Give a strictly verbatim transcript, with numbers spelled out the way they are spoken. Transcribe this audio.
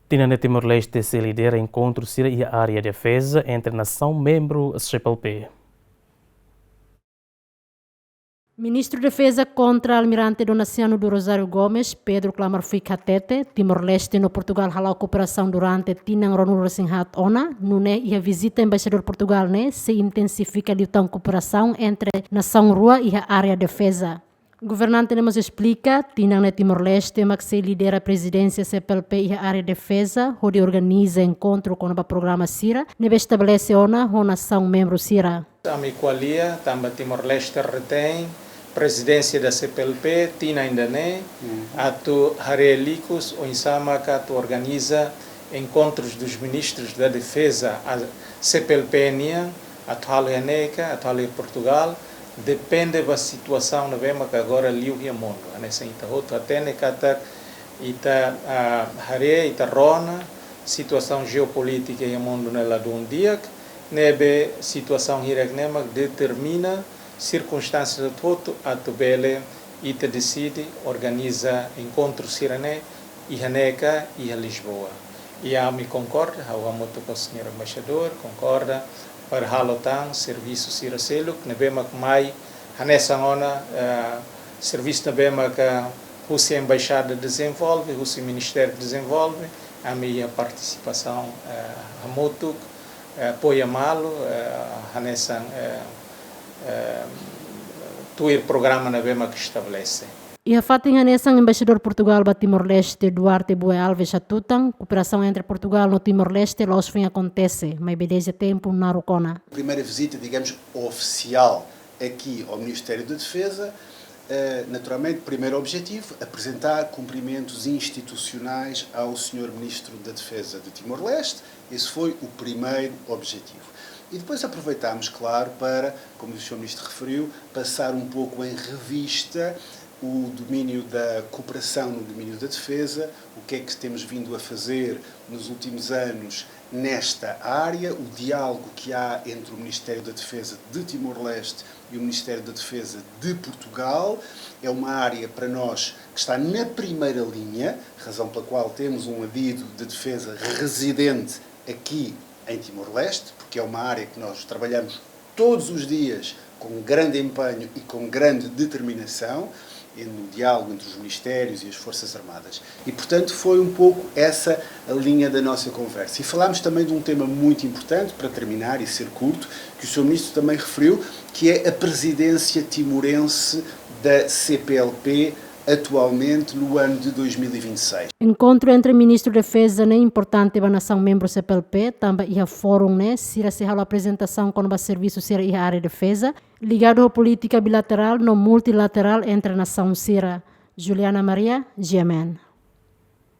Tinan ne'e Timor-Leste sei lidera enkontru sira iha área defeza entre nasaun membru C P L P. Ministru Defeza Kontra Almirante Donaciano do Rosário Gomes, Pedro Klamervik hatete, Timor-Leste no Portugal hala'o kooperasaun durante tinan ruanulu-resin-haat ona, nune'e iha vizita embaixadór Portugal ne'e sei intensifika liután kooperasaun entre nasaun rua iha área defeza. Governante ne'e mós esplika, tinan ne'e Timor-Leste mak sei lidera prezidénsia C P L P iha área defeza, hodi organiza enkontru kona-ba programa sira ne'ebé estabelese ona ho nasaun membru sira. Ami ko'alia, tanba Timor-Leste retein prezidénsia da C P L P, tinan ida-ne'e, atu haree ikus oinsá maka atu organiza encontros dos ministros da defesa, a C P L P nian, atu halo iha ne'e ka, atu halo iha Portugal, depende ba situasaun ne'ebé maka agora liu iha mundu. Hanesan ita hotu hatene katak ita, ah, haree, ita rona situasaun jeopolítika iha mundu ne'e ladún di'ak, ne'ebé situasaun hirak ne'e mak determina sirkunstánsia hotu atu bele ita deside organiza enkontru sira-ne'e iha ne'e ka iha Lisboa. I ami konkorda, ha'u hamutuk ho señór embaixadór, konkorda para halo tan servisu sira seluk ne'ebé mak mai hanesan ona, eh, servisu ne'ebé maka husi embaixada dezenvolve, husi ministériu dezenvolve, ami iha partisipasaun, eh, hamutuk, eh, apoia malu, eh, hanesan, eh, eh, tuir programa ne'ebé mak estabelese. Iha fatin hanesan, embaixadór Portugal ba Timor-Leste, Duarte Bué Alves, hatutan, kooperasaun entre Portugal no Timor-Leste la'ós foin akontese, maibé dezde tempu naruk ona. Primeira visita, digamos, oficial aqui ao Ministério da Defesa. Eh, naturalmente, primeiro objetivo, apresentar cumprimentos institucionais ao senhor Ministro da Defesa de Timor-Leste. Esse foi o primeiro objetivo. E depois aproveitámos, claro, para, como o senhor Ministro referiu, passar um pouco em revista o domínio da cooperação no domínio da defesa, o que é que temos vindo a fazer nos últimos anos nesta área, o diálogo que há entre o Ministério da Defesa de Timor-Leste e o Ministério da Defesa de Portugal. É uma área para nós que está na primeira linha, razão pela qual temos um adido de defesa residente aqui em Timor-Leste, porque é uma área que nós trabalhamos todos os dias com grande empenho e com grande determinação, e no diálogo entre os ministérios e as Forças Armadas. E, portanto, foi um pouco essa a linha da nossa conversa. E falámos também de um tema muito importante, para terminar e ser curto, que o senhor Ministro também referiu, que é a presidência timorense da C P L P atualmente no ano de dois mil e vinte e seis. Enkontru entre Ministru Defeza ne'e importante ba nasaun membru C P L P, tanba iha fórum ne'e sira sei halo aprezentasaun kona-ba servisu sira iha área defeza, ligadu ho polítika bilaterál no multilaterál entre nasaun sira. Juliana Maria, G M N.